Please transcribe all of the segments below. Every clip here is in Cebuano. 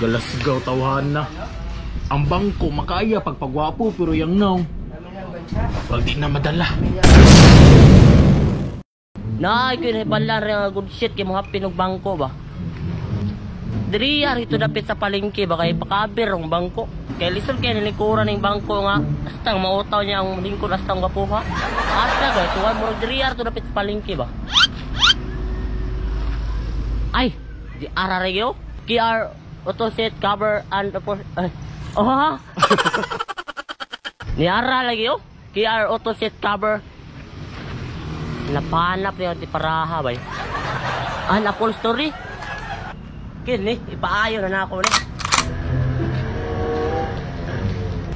Galasgaw tawhan na. Ang bangko makaya pagpagwapo pero yang naw. Pag di na madala. Naay ko nahibalan rin nga good shit kay mo hapin og bangko ba. Diri rito dapit sa palengke ba kay pakabir ang bangko. Kay lisod kay nilingkuran ning bangko nga astang mautaw niya ang lingkod astang gwapuha. Asa kay tuwan mo diri rito dapit sa palengke ba. Ay, di ara regyo. QR auto set cover and ay, oh ha. Ni ara lagi oh. QR auto set cover. Napanap niya di paraha bay. Ah, upholstery. Kini, ipaayo na nako ni.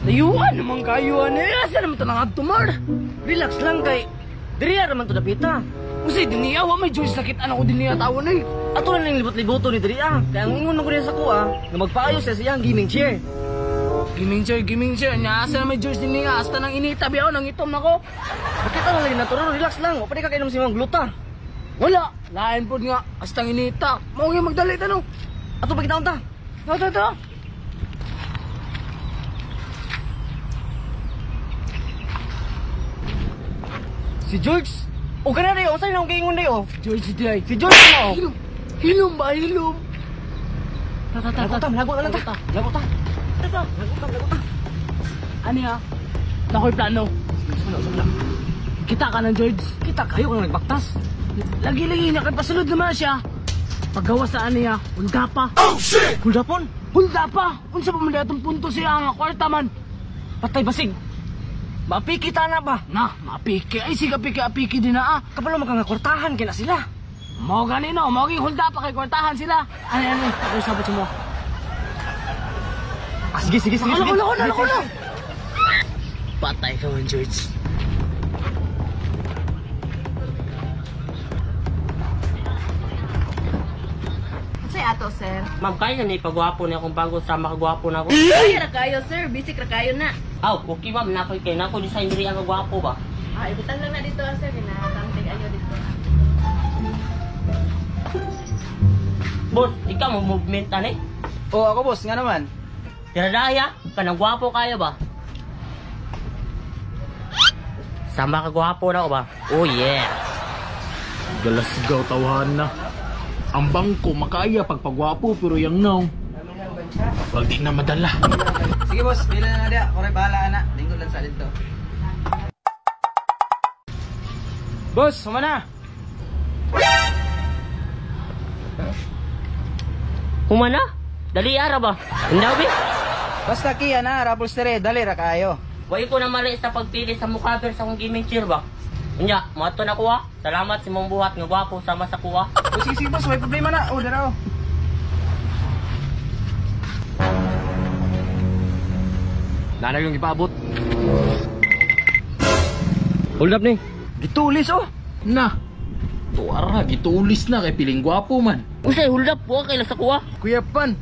Layuan naman kayo ani. Asa naman to nangadto mar? Relax lang kay diri ra man to dapita. Unsay dinhi wa may George sakit ana ko dinhi tawon eh. Ato na lang libot-liboto ni diri ah. Kay ang ingon ko niya sa kuha nga magpaayo siya sa iyang gaming chair. Gaming chair, nya asa na may George dinhi hasta nang inita biyaw nang itom nako. Bakit ano lang natural, relax lang. Wa pa di ka kainom si mga gluta. Wala, lain pod nga hasta ang inita. Mao gyud magdali tanong. Ato pagitaon ta. Tara, tara. Si George. O kana dayo, unsay nang giingon dayo? George di. Si George mo. Hilom. Hilom ba hilom? Ta ta ta ta. Lagot na lang ta. Lagot ta. Ta. Lagot ta, lagot ta. Ani ha? Nakoy plano. Kita ka ng George. Kita kayo kang nagbaktas. Lagi-lagi niya kay pasulod naman siya. Paggawa sa ani ha, hulda pa. Oh shit! Hulda pon? Hulda pa. Unsa pa man atong punto siya nga kwarta man. Patay basig. Mapiki ta na ba? Na, mapiki. Ay siga piki apiki din na ah. Kabalo maka nga kwartahan kay na sila. Mao gani no, mao ging hulda pa kay kwartahan sila. Ani ani, ako sabot sa mo. Ah, sige sige sige. Lako lako lako. Patay ka man, George. Unsay ato, sir? Ma'am, kaya ni pagwapo niya akong bago sa makagwapo na ako. Kaya ra kayo, sir. Basic ra kayo na. Aw, okay ma'am, nakoy kay nako design diri ang gwapo ba. Ah, ibutang lang na dito, sir. Ginatamtig ayo dito. Boss, ikaw mo movement ani? Oh, ako boss, nga naman. Tiradaya, kanang gwapo kayo ba? Sama ka gwapo na ako ba? Oh yeah. Galasgaw tawhan na. Ang bangko makaya pagpagwapo pero yang naw. Pag di na madala. Sige boss, pila na na dia. Koray bahala ana. Lingkod lang sa dito. Boss, humana. Humana? Dali ara ba? Hindi ba? Basta kiya na, upholstery, dali ra kayo. Wa ko na mali sa pagpili sa mukaber sa akong gaming chair ba? Unya, moadto na kuha. Salamat si mong buhat nga gwapo sama sa kuha. O sige, sige boss, may problema na. O, dara o. Nanay yung ipaabot. Hold up ni. Gitulis oh. Na. Tuara, gitulis na kay piling gwapo man. Unsay hold up wa kay sa kuha? Kuya Pan.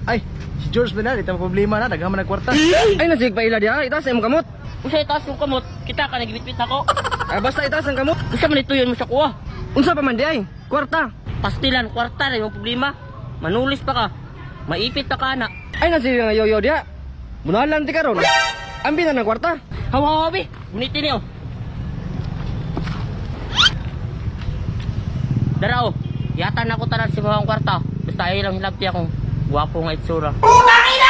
Ay, si George ba na, dito problema na, daghan man nagkwarta. Ay nasig pa ila diha, itaas imong kamot. Unsay itaas yung kamot? Kita ka nagibitbit ako. Ah, basta itaas ang kamot. Unsa man ituyon mo sa kuha? Unsa pa man di ay? Kwarta. Pastilan kwarta ra yung problema. Manulis pa ka. Maipit pa ka na. Ay nasig nga yoyo diha. Munalan ti karon. Ambi na ng kwarta. Hawa hawa bi. Munitin niyo. Dara oh. Yata na ko tanan si mga kwarta. Basta ay lang hilabti akong gwapo nga itsura. Putang ina!